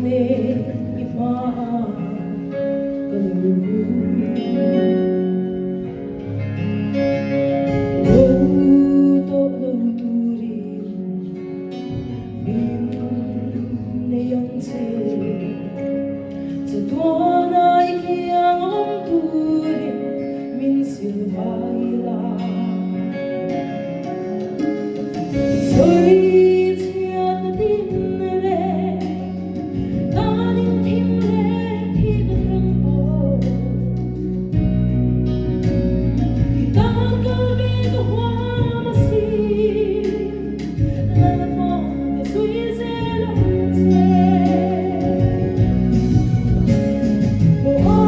nen i hmaah ka lo kun. Bo tawh lo turin min nei ang che. Chatuana i kiang awm turin min silfai la. Sawi chhiatna tin leh tanin thim leh thi ka thleng pawh. I tan kal ve ka huam a si, Lalpa ka zui zel ang che. Maw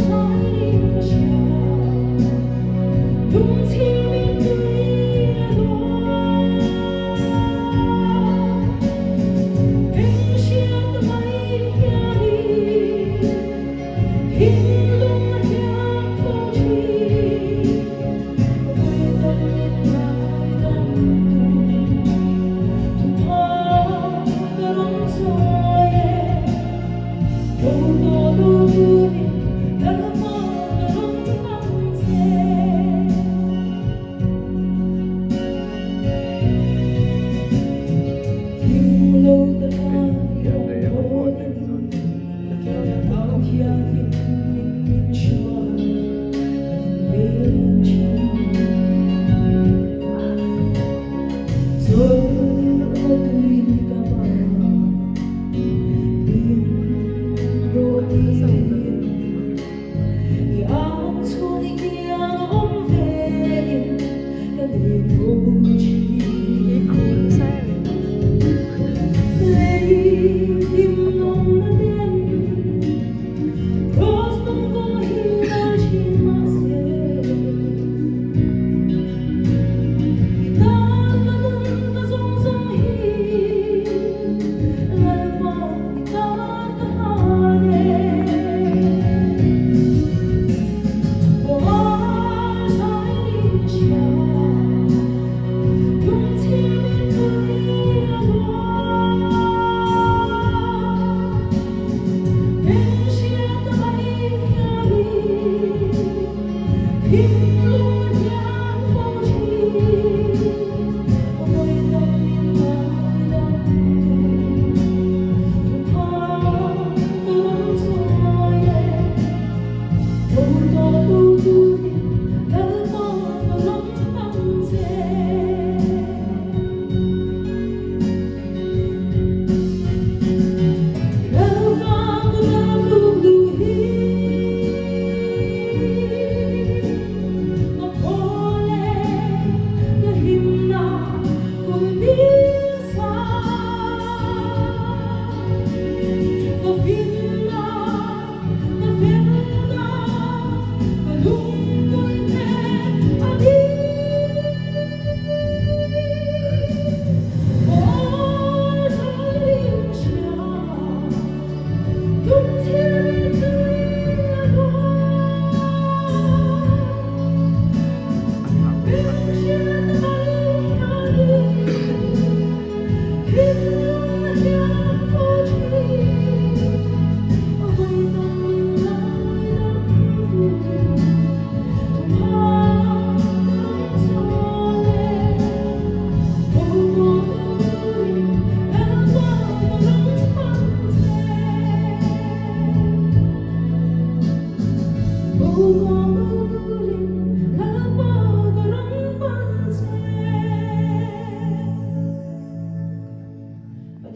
hlaiin ka hria, lungchhir mittui a luang. Eng hriat mai hianin thinlung a hliam fo thin. Vawi tam min ngaidam tu, thupha ka rawn chawi e. Bo tawh lo turin Lalpa ka rawn pan che. Hlim lo taka i awm dawnin au thianghlim in min hruai min veng thin. Chawlhna tui ka mah min rawh tir. I ang chhun i kiang awm vein ka len fo thin. Lei hlim nawmna ten Cross nung kawng hi dal thin mahse I tan ka nun ka zawng zawng hi Lalpa i tan ka han e.